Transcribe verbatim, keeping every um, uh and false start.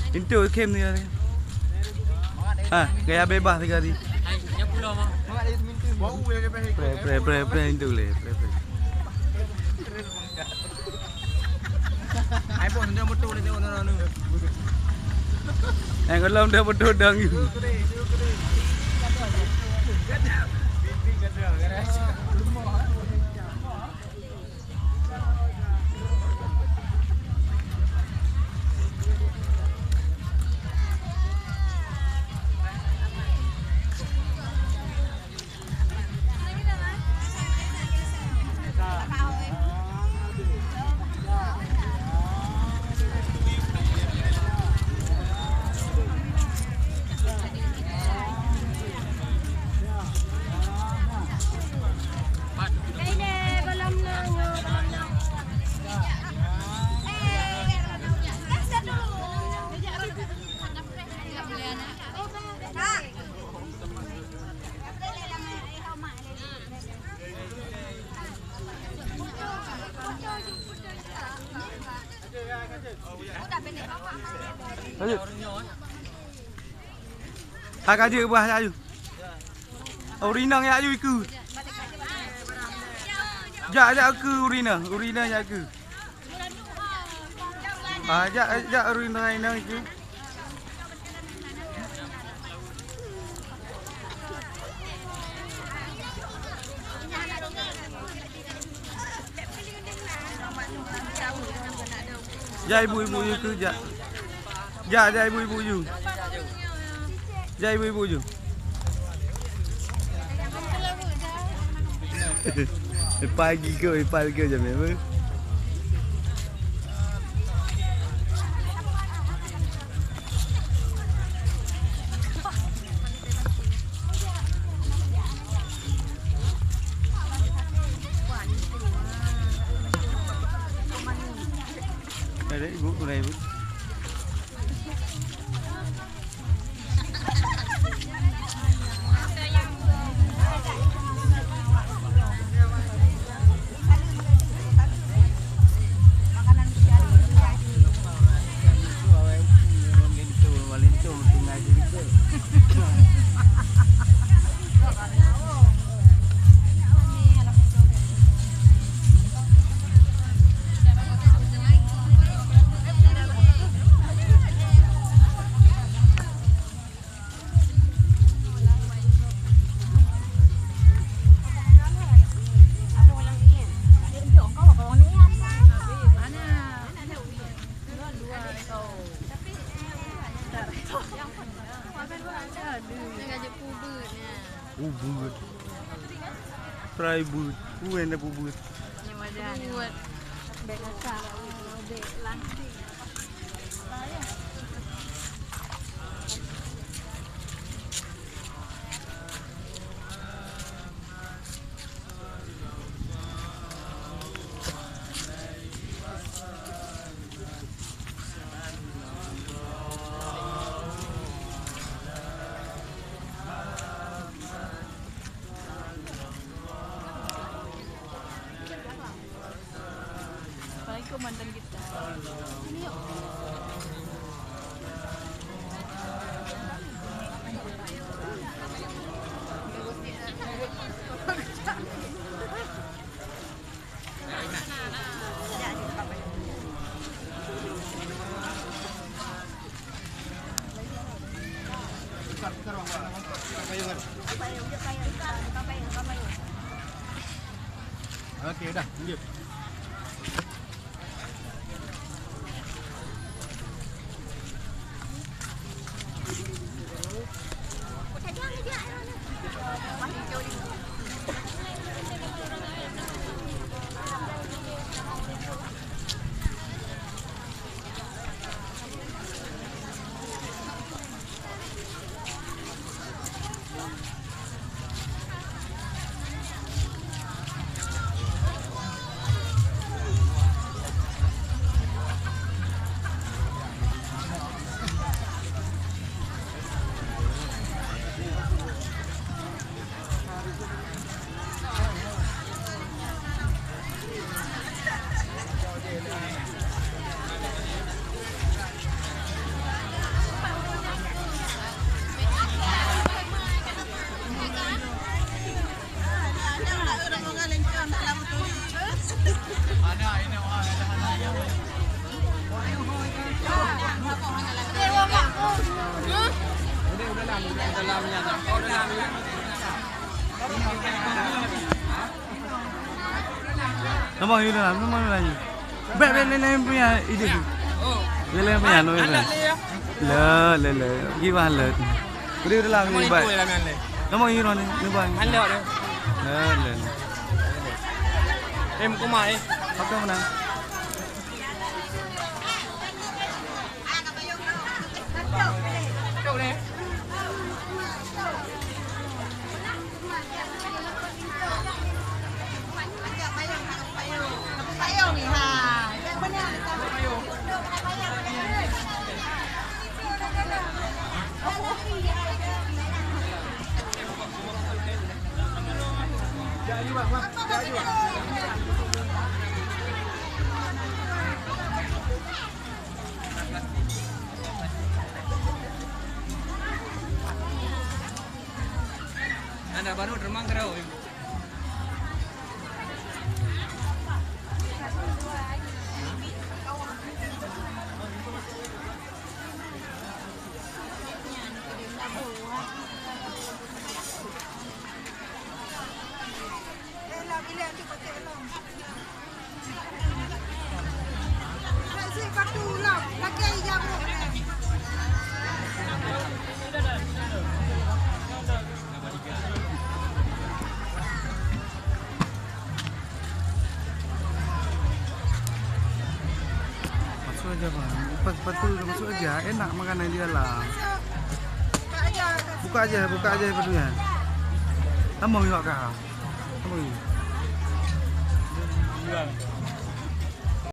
Linto kem ni. Ha, gaya bebas tadi. Pre, pre, pre, pre, linto le, pre, pre. Ai boh sendiri betul dia orang ni. Eh, kalau dah betul dang you. Lanjut. Hai, ka jeuet bah, jak aju. Oh, rinang jak aju ikeu. Jak, jak ikeu urina, urina jak ikeu. Ah, jak, jak urina, urina ikeu. Jak ibu-ibu you keu jak. Jak, jak ibu-ibu you. Jak ibu-ibu you. Pagi keu, pagi keu jam lima. Ada ibu, ada ibu. Ubeut. Try beut. Kuen dah ubeut. Buet. Bek kakak. Bek lantik. Assalamualaikum mantan kita. Sini yuk. Okey, dah, lanjut. Nama yue dalam? Nama yue lagi? Bek, bek, lain, lain punya ide. Bek, lain punya, nama yue. Le, le, le. Gimana le? Beri dalam ni, bek. Nama yue ni? Ni, bek. Le, le, le. Eh, mukuma, eh. Apa menang? Anda baru terbang ke laut. Masuk aja, Bang. Lepas sepatu dah masuk aja. Enak makanan di dalam. Buka aja, buka aja sepatunya. Tambah juga kah? Tambah juga.